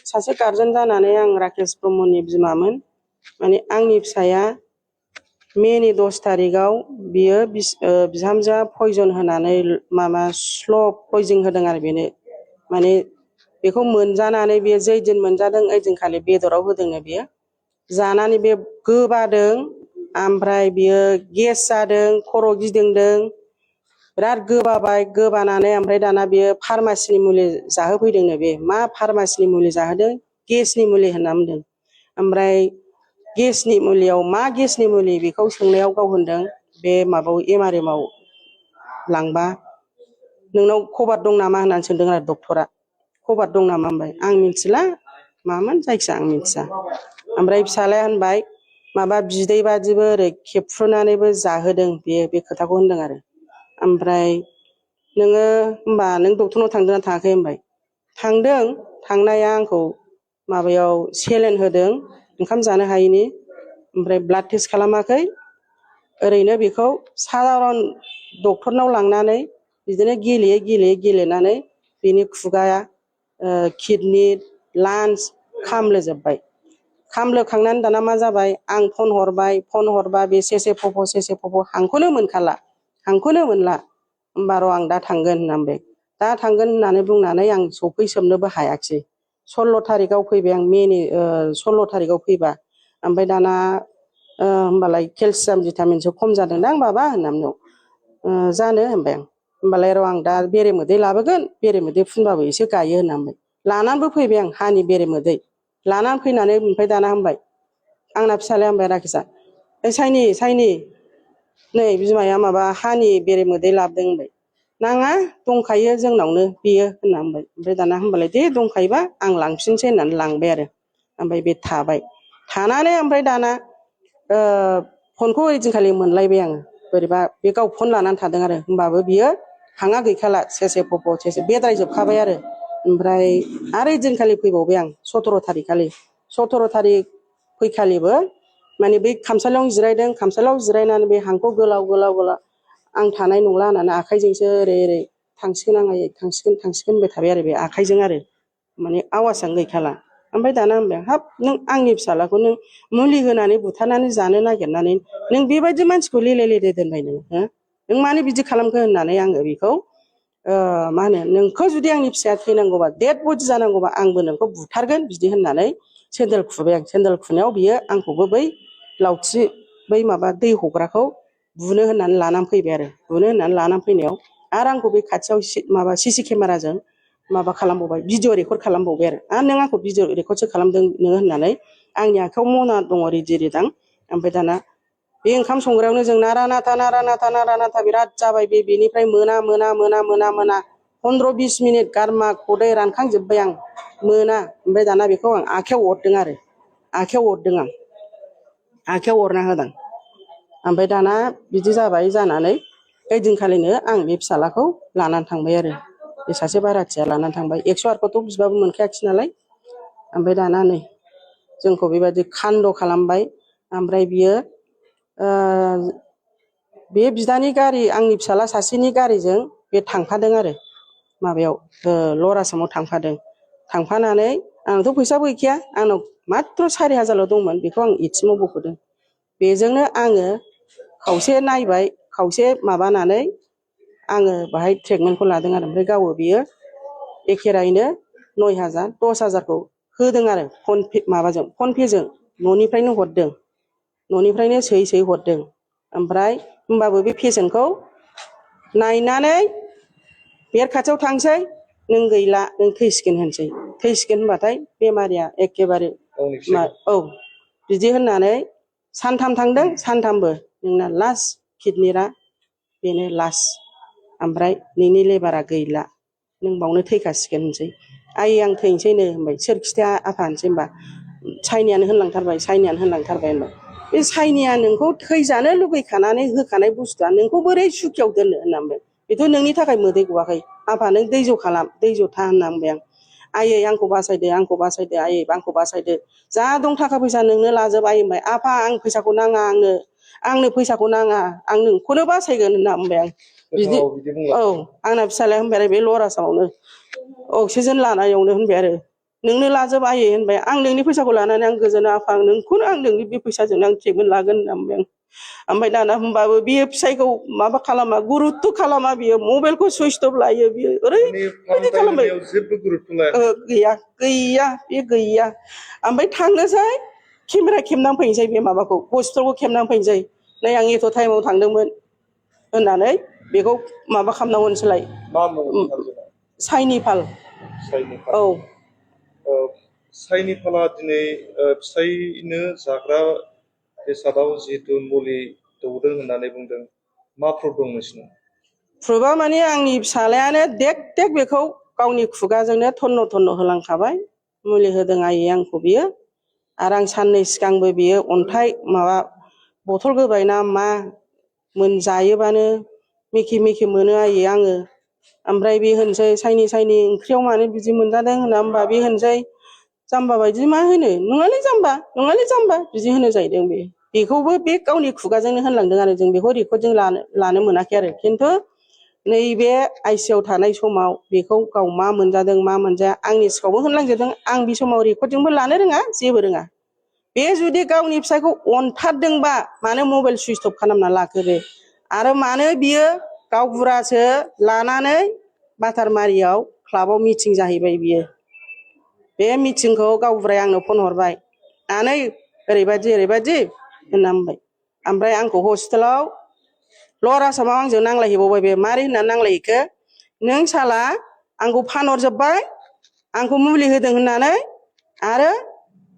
सासे गार्जेन जानानै आं राकेश ब्रह्मनि बिमामोन माने आंनि फिसाया मेनि 10 तारिखआव बियो बिहामजोआ पयजन होनानै माबा स्ल' पयजन होदों आरो बेनो माने बेखौ मोनजानानै बियो जै दिन मोनजादों ओइदिनखालि बेदराव होदोंनो बियो जानानै बे गोबादों ओमफ्राय बियो गेस जादों खर' गिदिंदों बिराद गोबाबाय गोबानानै ओमफ्राय दाना बियो फार्मासिनि मुलि जाहोफैदोंनो बे मा फार्मासिनि मुलि जाहोदों गेसनि मुलि होनना बुंदों ओमफ्राय गेसनि मुलियाव मा गेसनि मुलि बेखौ सोंनायाव गाव होनदों बे माबायाव एमआरएमआव लांबा नोंनाव खबर दं नामा होननानै सोंदों आरो डक्टरा खबर दं नामा होनबाय आं मिथिला मामोन जायखिया आं मिथिया ओमफ्राय फिसालाया होनबाय माबा बिदै बादिबो ओरै खेबफ्रुनानैबो जाहोदों बे खोथाखौ होनदों आरो ओमफ्राय नोङो होनबा नों डक्टरनाव थांदोंना थाङाखै होनबाय थांदों थांनाया आंखौ माबायाव सेलेन होदों ओंखाम जानो हायैनि ओमफ्राय ब्लाड टेस्ट खालामाखै ओरैनो बेखौ सादारन डक्टरनाव लांनानै बिदिनो गेलेनानै बेनि खुगाया किडनि लान्स खामलोजोब्बाय खामलोखांनानै दाना मा जाबाय आं फन हरबा बे सेसे फ'फ' हांखौनो मोनखाला हांखौनो मोनला होमबा र' आं दा थांगोन होनना बुंबाय दा थांगोन होननानै बुंनानै आं सफैसोबनोबो हायाखिसै 16 तारिखआव फैबाय आं मेनि 16 तारिखआव फैबा ओमफ्राय दाना होमबालाय केलसियाम भिटामिनसो खम जादोंदां बाबा होनना बुंनायाव जानो होनबाय आं होमबालाय र' आं दा बेरेमोदै लाबोगोन बेरेमोदै फुनबाबो एसे गायो होनना बुंबाय लानानैबो फैबाय आं हानि बेरेमोदै लानानै फैनानै ओमफ्राय दाना होनबाय आंना फिसालाया होनबाय राकेशआ ओइ साइनि नै बिमाया माबा हानि बेरेमोदै लाबोदों होनबाय नाङा दंखायो जोंनावनो बेयो होनना बुंबाय ओमफ्राय दाना होनबालाय दे दंखायोबा आं लांफिनसै होननानै लांबाय आरो ओमफ्राय बे थाबाय थानानै ओमफ्राय दाना फनखौ ओइदिनखालि मोनलायबाय आङो बोरैबा बे गाव फन लानानै थादों आरो होमबाबो बियो हाङा गैखाला सेसे फ'फ' सेसे बेद्रायजोबखाबाय आरो ओमफ्राय आरो ओइदिनखालि फैबावबाय आं 17 तारिख खालि 17 तारिख फैखालिबो माने बै खामसालियावनो जिरायदों खामसालियाव जिरायनानै बे हांखौ गोलाव आं थानाय नंला होननानै आखाइजोंसो ओरै थांसिगोन आं आयै थांसिगोन होनबाय थाबाय आरो बे आखाइजों आरो माने आवाजआनो गैखाला ओमफ्राय दाना होनबाय हाब नों आंनि फिसालाखौ नों मुलि होनानै बुथारनानै जानो नागिरनानै नों बेबायदि मानसिखौ लेले दोनबाय नों मानो बिदि खालामखो होननानै आङो बेखौ मा होनो नोंखौ जुदि आंनि फिसाया थैनांगौबा डेड बडि जानांगौबा आंबो नोंखौ बुथारगोन बिदि होननानै सेन्देल खुबाय आं सेन्देल खुनायाव बियो आंखौबो बै लावथि बै माबा दै हग्राखौ बुनो होननानै लानानै फैबाय आरो बुनो होननानै लानानै फैनायाव आरो आंखौ बे खाथियाव माबा सिसि केमेराजों माबा खालामबावबाय भिडिअ रेकर्ड खालामबावबाय आरो नों आंखौ भिडिअ रेकर्डसो खालामदों नोङो होननानै आंनि आखायाव मना दङ रिदां ओमफ्राय दाना बे ओंखाम संग्रायावनो जों नारा नाथा बिराद जाबाय बेनिफ्राय मोना 15-20 मिनिट गारमा खदै रानखांजोब्बाय आं मोना ओमफ्राय दाना बेखौ आं आखायाव अरदों आं आखायाव अरना होदों ओमफ्राय दाना बिदि जाबाय जानानै ओइदिनखालिनो आं बे फिसालाखौ लानानै थांबाय आरो बे सासे बाराथिया लानानै थांबाय 108खौथ' बिबाबो मोनखायाखिसै नालाय ओमफ्राय दाना नै जोंखौ बेबायदि खान्द' खालामबाय ओमफ्राय बियो बे बिदानि गारि आंनि फिसाला सासेनि गारिजों बे थांफादों आरो माबायाव लवार आसामाव थांफानानै आंनावथ' फैसाबो गैखाया आंनाव माथ्र 4000ल' दंमोन बेखौ आं एटिएमाव बख'दों बेजोंनो आङो खावसे नायबाय खावसे माबानानै आङो बाहाय ट्रिटमेन्टखौ लादों आरो ओमफ्राय गावो बियो एखेरायैनो 9000 10000खौ होदों आरो फनपेजों न'निफ्रायनो हरदों न'निफ्रायनो सोयै हरदों ओमफ्राय होमबाबो बे पेसेन्टखौ नायनानै बेर खाथियाव थांसै नों गैला नों थैसिगोन होनसै थैसिगोन होनबाथाय बेमारिया एखेबारे औ बिदि होननानै सानथाम थांदों सानथामबो नोंना लास्ट किडनिया बेनो लास्ट ओमफ्राय नोंनि लेबारा गैला नों बावनो थैखासिगोन होनसै आयै आं थैनोसैनो होनबाय सोर खिथाया आफा होनसै होनबा साइनियानो होनलांथारबाय होनबाय बे साइनिया नोंखौ थैजानो लुगैखानानै होखानाय बुस्थुआ नोंखौ बोरै सुखियाव दोननो होनना बुंबाय बेथ' नोंनि थाखाय मोदै गवाखै आफा नों दैज' था होनना बुंबाय आयै आंखौ बासायदो आयै आंखौ बासायदो जा दं थाखा फैसा नोंनो लाजोब आयै होनबाय आफा आं फैसाखौ नाङा आंनो फैसाखौ नाङा आं नोंखौनो बासायगोन होनना बुंबाय आं बिदि औ आंना फिसालाया होनबाय आरो बे लरासावनो अक्सिजेन लानायावनो होनबाय आरो नोंनो लाजोब आयै होनबाय आं नोंनि फैसाखौ लानानै आं गोजोना आफा नोंखौनो आं नोंनि बे फैसाजोंनो आं ट्रिटमेन्ट लागोन होनना बुंबाय आं ओमफ्राय दाना होनबाबो बियो फिसाइखौ माबा खालामा गुरुत्थ' खालामा बियो मबाइलखौ सुइच अफ लायो बियो ओरैबायदि खालामबाय गैया बे गैया ओमफ्राय थांनोसै केमेरा खेबनानै फैनोसै बे माबाखौ हस्पिटालखौ खेबनानै फैनोसै नै आं एथ' टाइमाव थांदोंमोन होननानै बेखौ माबा खालामना हरनोसैलाय साइनिफाल औ साइनिफाला दिनै फिसाइनो जाग्रा बेसादाव जिहेतु मुलि दौदों होननानै बुंदों मा प्रुफ दं नोंसिनाव प्रुफा माने आंनि फिसालायानो देख बेखौ गावनि खुगाजोंनो थन्न होलांखाबाय मुलि होदों आयै आंखौ बियो आरो आं साननै सिगांबो बियो अन्थाइ माबा बथल गोबाय ना मा जायोबानो मेखे मोनो आयै आङो ओमफ्राय बे होनसै साइनि ओंख्रियाव मानो बिदि मोनजादों होनना होनबा बे होनसै जाम्बा बायदि मा होनो नङालै जाम्बा बिदि होनो जाहैदों बेखौबो बे गावनि खुगाजोंनो होनलांदों आरो जों बेखौ रेकर्डजों लानो मोनाखै आरो खिन्थु नैबे आइसिइउआव थानाय समाव बेखौ गाव मा मोनजादों मा मोनजाया आंनि सिगाङावबो होनलांजोबदों आं बे समाव रेकर्डजोंबो लानो रोङा जेबो रोङा बे जुदि गावनि फिसायखौ अनथारदोंबा मानो मबाइल सुइच अफ खालामना लाखो बे आरो मानो बियो गावबुरासो लानानै बातारमारियाव क्लाबाव मिटिं जाहैबाय बियो बे मिटिंखौ गावबुराया आंनो फन हरबाय आनै ओरैबायदि होनना बुंबाय ओमफ्राय आंखौ हस्पिटालाव लवार आसामाव आंजों नांलायहैबावबाय बे मारै होननानै नांलायहैखो नों साला आंखौ फानहरजोब्बाय आंखौ मुलि होदों होननानै आरो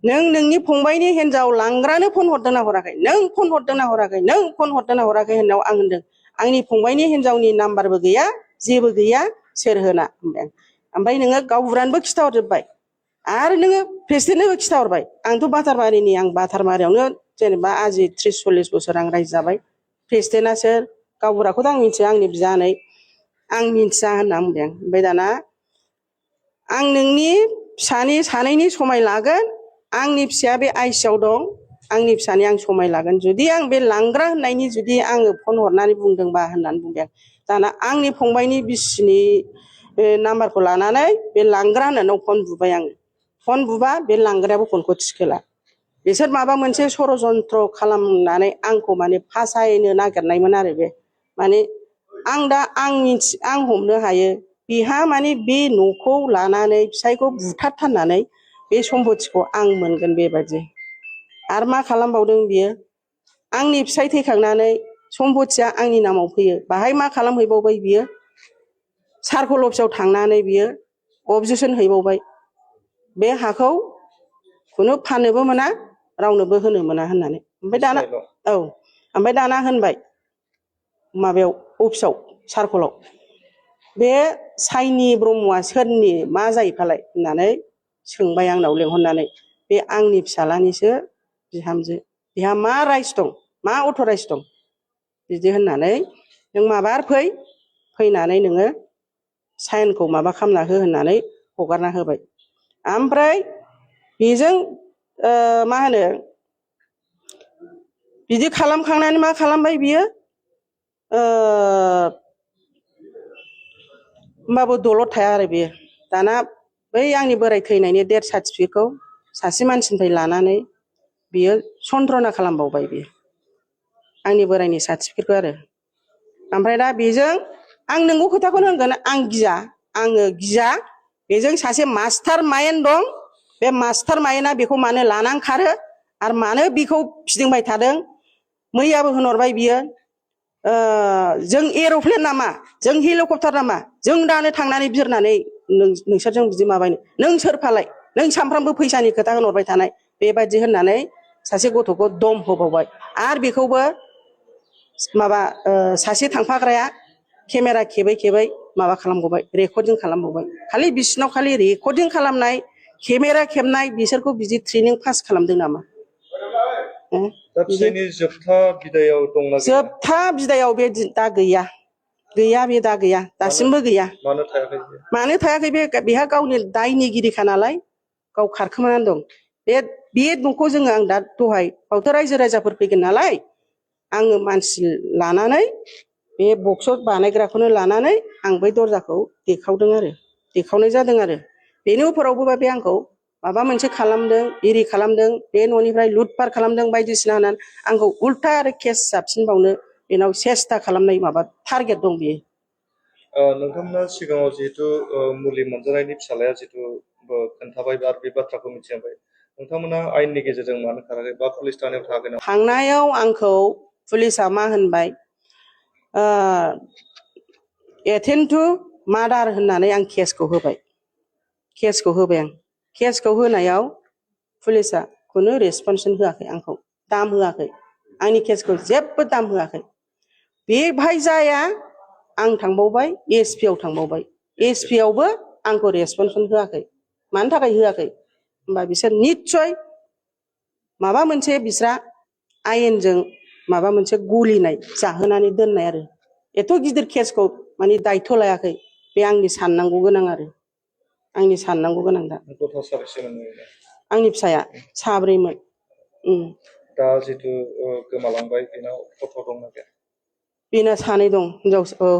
नों नोंनि फंबायनि हिनजाव लांग्रानो फन हरदोंना हराखै नों फन हरदोंना हराखै होननायाव आं होनदों आंनि फंबायनि हिनजावनि नाम्बारबो गैया जेबो गैया सोर होना होनबाय आं ओमफ्राय नोङो गावबुरानोबो खिथाहरजोब्बाय आरो नोङो प्रेसिडेन्टनोबो खिथाहरबाय आंथ' बातारमारिनि आं बातारमारियावनो जेनेबा आजि 30-40 बोसोर आं रायजो जाबाय प्रेसिडेन्टआ सोर गावबुराखौथ' आं मिथिया आंनि बियानै आं मिथिया होनना बुंबाय आं ओमफ्राय दाना आं नोंनि फिसानि सानैनि समाय लागोन आंनि फिसाया बे आइसिइउआव दं आंनि फिसानि आं समाय लागोन जुदि आं बे लांग्रा होननायनि जुदि आङो फन हरनानै बुंदोंबा होननानै बुंबाय आं दाना आंनि फंबायनि बिसिनि नाम्बारखौ लानानै बे लांग्रा होननानै फन बुबाय आङो फन बुबा बे लांग्रायाबो फनखौ थिखोला बिसोर माबा मोनसे षड़यन्त्र खालामनानै आंखौ माने फासायनो नागिरनायमोन आरो बे माने आं हमनो हायो बिहा माने बे न'खौ लानानै फिसायखौ बुथारथारनानै बे सम्पतिखौ आं मोनगोन बेबायदि आरो मा खालामबावदों बियो आंनि फिसाय थैखांनानै सम्पतिया आंनि नामाव फैयो बाहाय मा खालामहैबावबाय बियो सार्कोल अफिसाव थांनानै बियो अबजेक्सन हैबावबाय बे हाखौ खुनु फाननोबो मोना रावनोबो होनो मोना होननानै ओमफ्राय दाना होनबाय माबायाव अफिसाव सार्कोलाव बे साइनि ब्रह्मआ सोरनि मा जायो फालाय होननानै सोंबाय आंनाव लेंहरनानै बे आंनि फिसालानिसो बिहामजो बेहा मा राइट्स दं मा अथ'राइट्स दं बिदि होननानै नों माबार फैनानै नोङो साइनखौ माबा खालामना हो होननानै हगारना होबाय ओमफ्राय बेजों मा होनो बिदि खालामखांनानै मा खालामबाय बियो होमबाबो दलद थाया आरो बेयो दाना बै आंनि बोराय थैनायनि डेथ सार्टिफिकेटखौ सासे मानसिनिफ्राय लानानै बियो सन्त्रना खालामबावबाय बियो आंनि बोरायनि सार्टिफिकेटखौ आरो ओमफ्राय दा बेजों आं नोंगौ खोथाखौनो होनगोन आङो गिया बेजों सासे मास्टार माइन्ड दं बे मास्टार माइन्डआ बेखौ मानो लानानै खारो आरो मानो बेखौ फिदिंबाय थादों मैयाबो होनहरबाय बियो जों एर'प्लेन नामा जों हेलिकप्टार नामा जों दानो थांनानै बिरनानै नोंसोरजों बिदि माबायनो नों सोर फालाय नों सानफ्रामबो फैसानि खोथा होनहरबाय थानाय बेबायदि होननानै सासे गथ'खौ दम होबावबाय आरो बेखौबो माबा सासे थांफाग्राया केमेरा खेबै माबा खालामबावबाय रेकर्डिं खालामबावबाय खालि बिसिनाव खालि रेकर्डिं खालामनाय केमेरा खेबनाय बिसोरखौ बिदि ट्रेनिं पास खालामदों नामा दा फिसायनि जोबथा बिदायाव दंना गैया? जोबथा बिदायाव बे दा गैया गैया बे दा गैया दासिमबो गैया मानो थायाखै बे? मानो थायाखै बेहा गावनि दायनिगिरिखा नालाय गाव खारखोमानानै दं बे न'खौ जोङो आं दा दहाय बावथ' रायजो राजाफोर फैगोन नालाय आङो मानसि लानानै बे बक्स बानायग्राखौनो लानानै आं बै दरजाखौ देखावनाय जादों आरो बेनि उफरावबो बे आंखौ माबा मोनसे खालामदों इरि खालामदों बे न'निफ्राय लुटपाट खालामदों बायदिसिना होननानै आंखौ उल्था आरो केस जाबसिनबावनो बेनाव सेस्था खालामनाय माबा टारगेट दं बेयो। नोंथांमोना सिगाङाव जिहेतु मुलि मोनजानायनि फिसालाया जिहेतु खोन्थाबाय बा बे बाथ्राखौ मिथिबाय नोंथांमोना आयेननि गेजेरजों मानो खाराखै बा पुलिस थानायाव थाङाखै नामा? थांनायाव आंखौ पुलिसा मा होनबाय एटेम्प्ट टु मार्डार होननानै आं केसखौ होबाय आं केसखौ होनायाव पुलिसा खुनु रेसपन्सन होआखै आंखौ दाम होआखै आंनि केसखौ जेबो दाम होआखै बेवहाय जाया आं थांबावबाय एसपि आव थांबावबाय एसपि आवबो आंखौ रेसपन्सन होआखै मानि थाखाय होआखै होमबा बिसोर निस्सय माबा मोनसे बिस्रा आयेनजों माबा मोनसे गलिनाय जाहोनानै दोननाय आरो एथ' गिदिर केसखौ माने दायथ' लायाखै बे आंनि साननांगौ गोनां आरो आंनि साननांगौ गोनां दा गथ' साबेसेमोन? आंनि फिसाया साब्रैमोन। दा जितु गोमालांबाय बेनाव गथ' दंना गैया? बेना सानै दं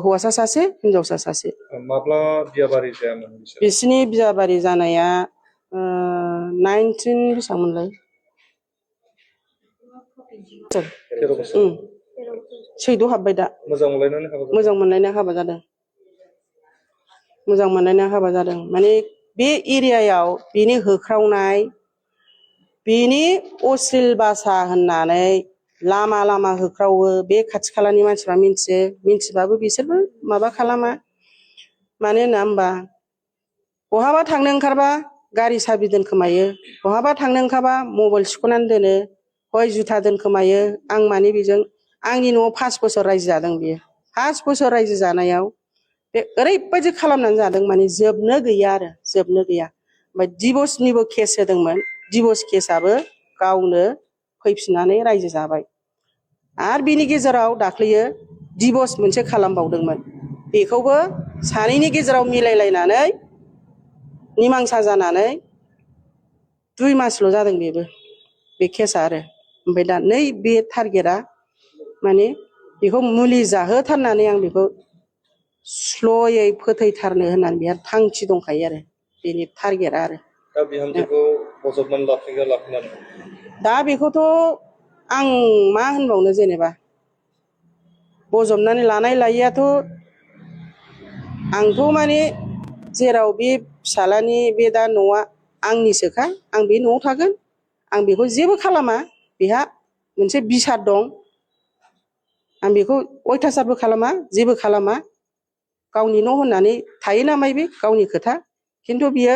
हौवासा सासे हिनजावसा सासे। माब्ला बियाबारि जायामोन बिसोर? बिसिनि बियाबारि जानाया 19 बेसेबांमोनलाय 13 बोसोर। सैद' हाबबाय दा। मोजां मोनलायनानै हाबा जादों? मोजां मोनलायना हाबा जादों। मोजां मोनलायना हाबा जादों माने बे एरियायाव बिनि होख्रावनाय बिनि अश्लील भाषा होननानै लामा लामा होख्रावो बे खाथि खालानि मानसिफ्रा मिन्थियो मिन्थिबाबो बिसोरबो माबा खालामा मानो होनना होमबा बहाबा थांनो ओंखारबा गारि साबि दोनखोमायो बहाबा थांनो ओंखारबा मबाइल सिख'नानै दोनो हय जुथा दोनखोमायो आं माने बेजों आंनि न'आव 5 बोसोर रायजो जादों बियो 5 बोसोर रायजो जानायाव बे ओरैबायदि खालामनानै जादों माने जोबनो गैया आरो जोबनो गैया ओमफ्राय डिभर्सनिबो केस होदोंमोन डिभर्स केसआबो गावनो फैफिननानै रायजो जाबाय आरो बिनि गेजेराव दाख्लैयो डिभर्स मोनसे खालामबावदोंमोन बेखौबो सानैनि गेजेराव मिलायलायनानै निमांसा जानानै 2 मासल' जादों बेबो बे केसआ आरो ओमफ्राय दा नै बे टारगेटआ माने बेखौ मुलि जाहोथारनानै आं बेखौ स्ल'यै फोथैथारनो होननानै बेहा थांखि दंखायो आरो बेनि टारगेटआ आरो दा बिहामजोखौ बजबनानै लाखिगोन लाखिनानै दा बेखौथ' आं मा होनबावनो जेनेबा बजबनानै लानाय लायैआथ' आंथ' माने जेराव बे फिसालानि बे दा न'आ आंनिसोखा आं बे न'आव थागोन आं बेखौ जेबो खालामा बेहा मोनसे बिसार दं आं बेखौ अयथासारबो खालामा जेबो खालामा गावनि न' होननानै थायो नामाय बे गावनि खोथा खिन्थु बियो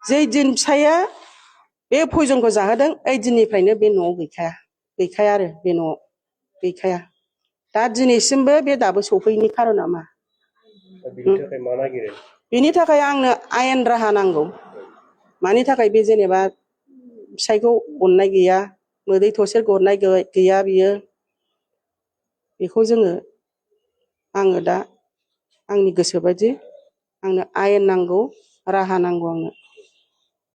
जै दिन फिसाया बे पयजनखौ जाहोदों ओइ दिननिफ्रायनो बे न'आव गैखाया आरो बे न'आव गैखाया दा दिनैसिमबो बे दाबो सफैयैनि खारना मा बिनि थाखाय मा नागिरो? बिनि थाखाय आंनो आयेन राहा नांगौ मानि थाखाय बे जेनेबा फिसायखौ अननाय गैया मोदै थसे गरनाय गैया बियो बेखौ आङो दा आंनि गोसोबायदि आंनो आयेन नांगौ राहा नांगौ आंनो